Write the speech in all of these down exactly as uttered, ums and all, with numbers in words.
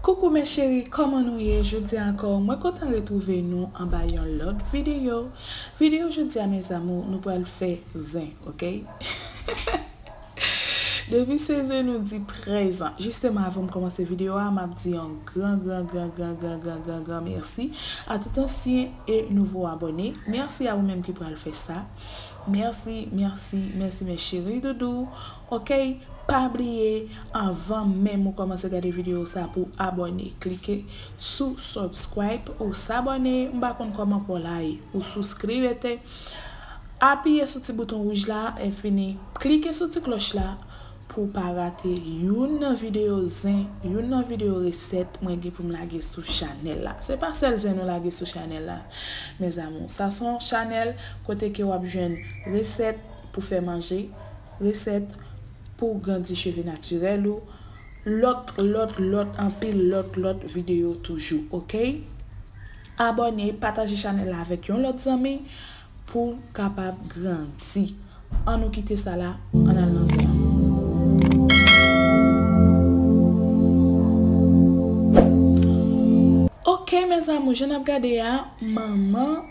Coucou mes chéris, kòman nou ye? Jodi a ankò, mwen kontan retwouve nou anba yon lòt videyo. Videyo jodi a, mes amours, nou pral fè zen, oke? Depi se zen nou di prezan. Jisteman, avan m kòmanse videyo a, m ap di yon gran, gran, gran, gran, gran, gran, gran, gran mèsi a tout ansyen e nouvo abòne. Mèsi a ou menm ki pral fè sa. Mèsi, mèsi, mèsi, mes chéris doudou. Oke, pa bliye, anvan menm ou kòmanse gade videyo sa, pou abòne, klike sou subscribe ou s'abonner, m pa konn kòman pou w la ye, ou souskribete. Apiye sou ti bouton wouj la, e fini. Klike sou ti klòch la pou w pa rate youn nan videyo zen, youn nan videyo resèt mwen gen pou m lage sou chanèl la. Se pa sèl zen nou lage sou chanèl la, mes amours. Sa se yon chanèl kote ke w ap jwenn resèt pou fè manje, resèt pou grandi cheve natirèl ou, lòt, lòt, lòt, anpil lòt, lòt videyo toujou, oke? Abòne, pataje chanèl la avèk yon lòt zanmi pou l kapab grandi. Ann nou kite sa la, ann al nan zen an. Oke, mes amours, jan n ap gade a, manman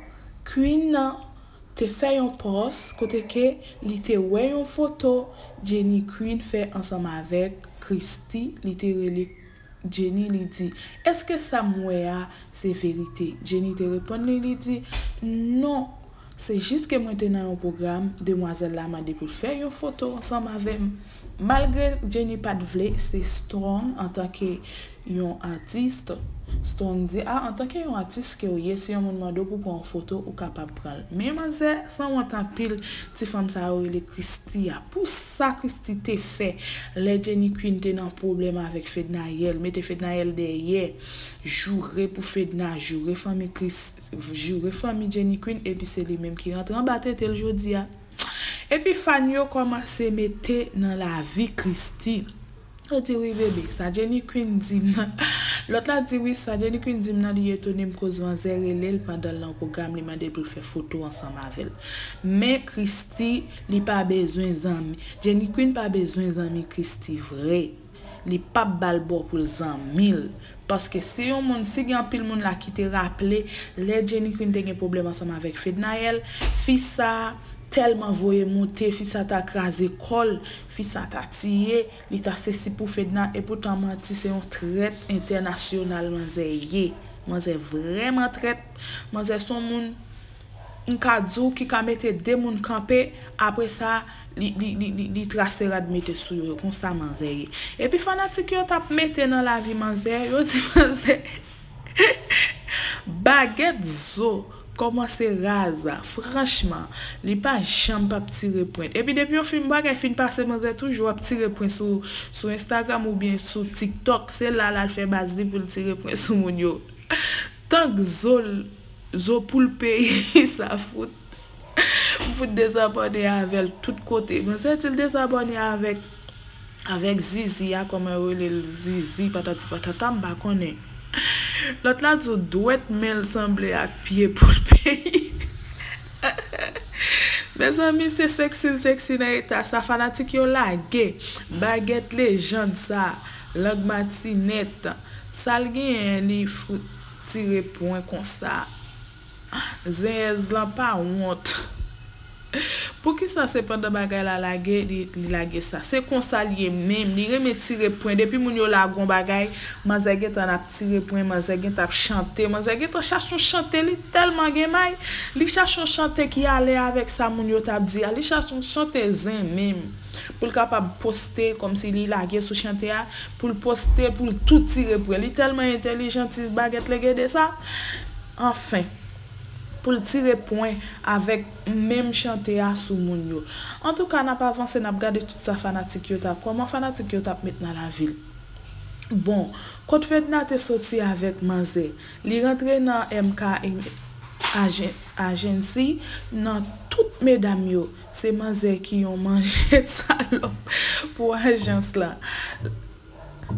Queen nan te fè yon pòs kote ke li te wè yon foto Jenny Queen fè ansanm avèk Christie, li te rele Jenny, li di, "Èske sa m wè a se verite?" Jenny te reponn li, li di, "Non, se jis ke mwen te nan yon pwogram, demwazèl la mande pou l fè yon foto ansanm avè m." Malgre Jenny pa t vle, se Strong antanke yon atis, Strong di, "A, antanke yon atis ke w ye, si yon moun mande w pou pran yon foto, ou kapab pran l." Men manzè sanwont anpil, ti fanm sa yo rele Christie a. Pou sa Christie te fè lè Jenny Queen te nan pwoblèm avèk Fednaelle, mete Fednaelle dèyè, joure pou Fedna, joure fanmi Chris, joure fanmi Jenny Queen, epi se li menm ki rantre anba tete l jodi a. Epi fan yo kòmanse mete nan lavi Christie. Yo di, "Wi, bebe, sa Jenny Queen di m nan." Lòt la di, "Wi, sa Jenny Queen di m nan, li etone m koz manzè rele l pandan l nan pwogram, li mande l pou l fè foto ansanm avè l." Men Christie, li pa bezwen zanmi. Jenny Queen pa bezwen zanmi Christie vre. Li p ap ba l bò pou l zanmi l. Paske si yon moun, si gen anpil moun la ki te raple, lè Jenny Queen te gen pwoblèm ansanm avèk Fednaelle, fi sa tèlman voye monte, fi sa ta kraze kò l, fi sa ta tiye, li ta sesi pou Fedna, epoutan manti, se yon trèt entènasyonal manzè ye. Manzè vrèman trèt. Manzè se yon moun, m ka di w, ki ka mete de moun kanpe, apre sa, li, li, li, li, li trase rad mete sou yo, konsa manzè ye. Epi fanatik yo t ap mete nan lavi manzè, yo di manzè, bagèt zo kòmanse raz, franchman, li pa janm p ap tire pwent. Epi depi yon fim bagay fin pase, manzè toujou ap tire pwent sou, sou Instagram oubyen sou TikTok. Se la l al fè baz li pou l tire pwent sou moun yo. Tank zo l, zo poul peyi sa fout. M fout dezabòne avè l tout kote. Manzè di l dezabòne avèk, avèk Zizi a, kòman yo rele l, Zizi, patati patata, m pa konnen. Lòt la di w dwèt men l sanble ak pye poul peyi. Mezanmi, se seksi l seksi nan eta sa, fanatik yo lage bagèt lejann sa, lang matinèt, sa l genyen, li fout tire pwen konsa. Zenyèz lan pa wont. Poukisa se pandan bagay la lage, li, li lage sa? Se konsa l ye menm. Li renmen tire pwen. Depi moun yo lage yon bagay, manzè gentan ap tire pwen, manzè gentan ap chante, manzè gentan chache yon chante, li tèlman gen may. Li chache yon chante ki ale avèk sa moun yo t ap di a. Li chache yon chante zen menm. Pou l kapab poste, kòmsi li lage sou chante a, pou l poste, pou l tou tire pwen. Li tèlman entèlijan, ti bagèt legede sa. Anfen, pou l tire pwen avèk menm chante a sou moun yo. Antouka, n ap avanse, n ap gade tout sa fanatik yo t ap, kòman fanatik yo t ap met nan lavi l. Bon, kot Fedna te soti avèk manzè? Li rantre nan M K M Agen-, Agency, nan tout medam yo, se manzè ki yon manjèt salòp pou ajans lan.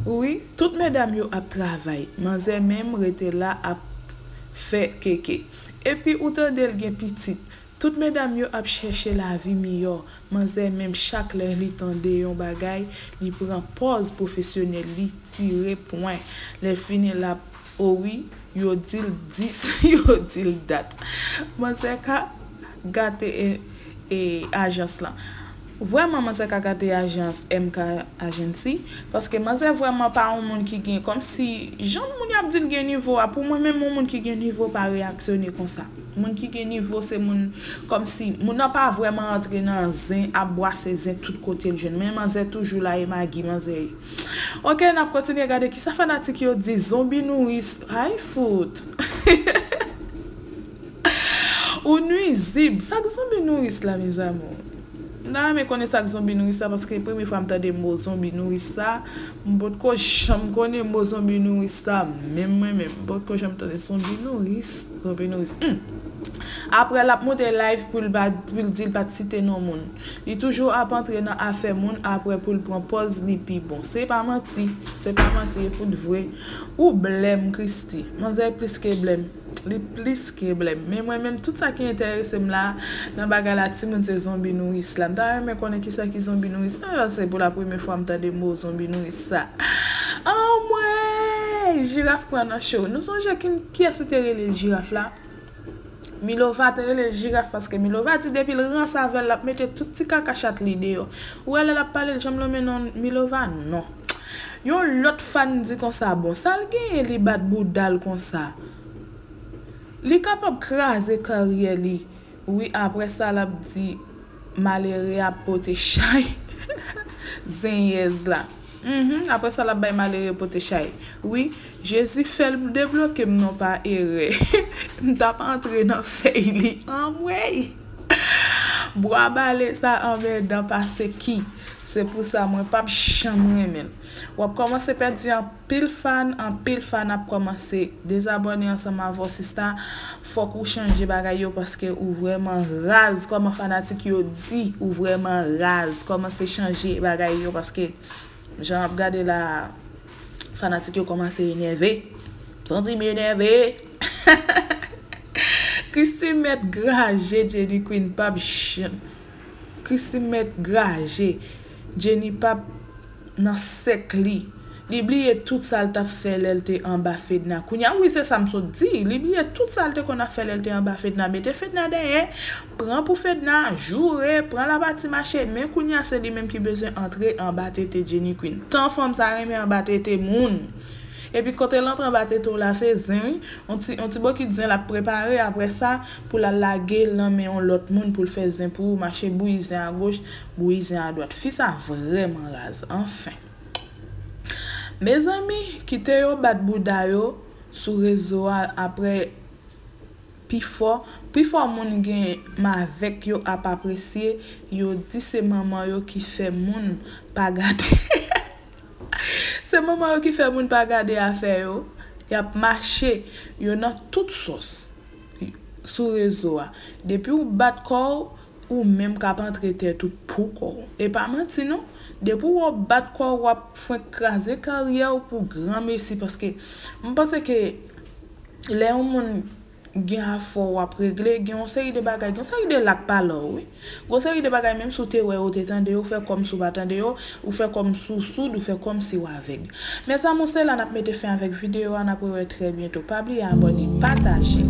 Wi, tout medam yo ap travay. Manzè menm rete la ap fè keke. Epi ou tande l gen pitit. Tout medam yo ap chèche lavi miyò. Manzè menm chak lè li tande yon bagay, li pran pòz pwofesyonèl, li tire pwen. Lè fini l ap, o wi, yo di l dis, yo di l dat. Manzè ka gate e, e ajans lan. Vrèman, manzè ka gate ajans M K Agency, paske manzè vrèman pa yon moun ki gen, kòmsi, jan moun y ap di l gen nivo a, pou mwen menm, yon moun ki gen nivo pa reyaksyone konsa. Moun ki gen nivo, se moun, kòmsi, moun nan pa vrèman antre nan zen, ap bwase zen tout kote l jwenn. Men manzè toujou la, e magi manzè ye. Ok, n ap kontinye gade kisa fanatik yo di, zonbi nouris, ay fout. Ou nwizib. Sa k zonbi nouris la, mes amours? M ta renmen konnen sa k zonbi nouris la, paske premye fwa m tande mo zonbi nouris sa, m potko janm konnen mo zonbi nouris sa, menm mwen menm, m potko janm tande zonbi nouris, zonbi nouris. Hmm. Apre, l ap monte live pou l pa, pou l di l pa t site non moun. Li toujou ap antre nan afè moun, apre pou l pran pòz li pi bon. Se pa manti, se pa manti, e fout vre. Ou blèm, Christy. Manzè plis ke blèm. Li plis ke blèm. Men mwen menm, tout sa ki enterese m la, nan bagay la, timoun, se zonbi nouris la. M ta renmen konnen kisa ki zonbi nouris la, se pou la premye fwa m tande mo zonbi nouris sa. Anmwey! Jiraf pran nan cho. Nou sonje ki, kiyès ki te rele l jiraf la? Milova te rele l jiraf paske Milova di depi l ranse avè l, l ap mete tout ti kaka chat li deyò. Ou wè lè l ap pale, l janm lonmen non Milova? Non. Yon lòt fan di konsa, bon, sa l genyen li bat bouda l konsa? Li kapab kraze karyè li. Wi, apre sa, l ap di malere a pote chay. Zenyèz la. Mhm, apre sa, l ap bay malere pote chay. Wi, Jezi fè l debloke m non pa erè. M t ap antre nan fèy li. Anmwey! Bwa bale sa anmèdan pase ki. Se pou sa mwen p ap janm renmen l. W ap kòmanse pèdi anpil fan, anpil fan ap kòmanse dezabòne ansanm avè w, sista. Fòk ou chanje bagay yo paske ou vrèman raz. Kòman fanatik yo di, ou vrèman raz. Kòmanse chanje bagay yo paske jan ap gade la, fanatik yo kòmanse enève. Santi m enève. Christy mèt graje, Jenny Queen p ap janm. Christy mèt graje, Jenny p ap nan sèk li. Li bliye tout sa l t ap fè lè l te anba Fedna. Kounye a, wi, se sa m sot di. Li bliye tout sa l te konn ap fè lè l te anba Fedna. Mete Fedna dèyè, pran pou Fedna, joure, pran lapati mache. Men kounye a, se li menm ki bezwen antre anba tete Jenny Queen. Tan fanm sa renmen anba tete moun. Epi kote l antre anba tete w la, se zen, wi. On ti, on ti bokit zen l ap prepare, apre sa, pou l al lage l nan men yon lòt moun pou l fè zen pou ou, mache bouyi zen agoch, bouyi zen adwat. Fi sa vrèman raz, anfen. Mezanmi, kite yo bat bouda yo sou rezo a, apre pifò, pifò moun gen m avèk yo ap apresye, yo di se manman yo ki fè moun pa gade. Se manman yo ki fè moun pa gade afè yo, y ap mache, yo nan tout sòs sou rezo a. Depi w bat kò w, ou menm k ap antre tèt ou pou kò w. E pa manti non, depi w bat kò w, w ap fwenk kraze karyè w pou granmesi, paske m panse ke lè yon moun gen afè w ap regle, gen yon seri de bagay, gen yon seri de la k pa la w, wi. Gen yon seri de bagay, menm si w te wè yo, te tande yo, fè kòmsi w pa tande yo, ou fè kòmsi w soud, ou fè kòmsi w avèg. Mes amours, se la n ap mete fen avèk videyo a, n ap rewè trè byento. Pa bliye abòne, pataje.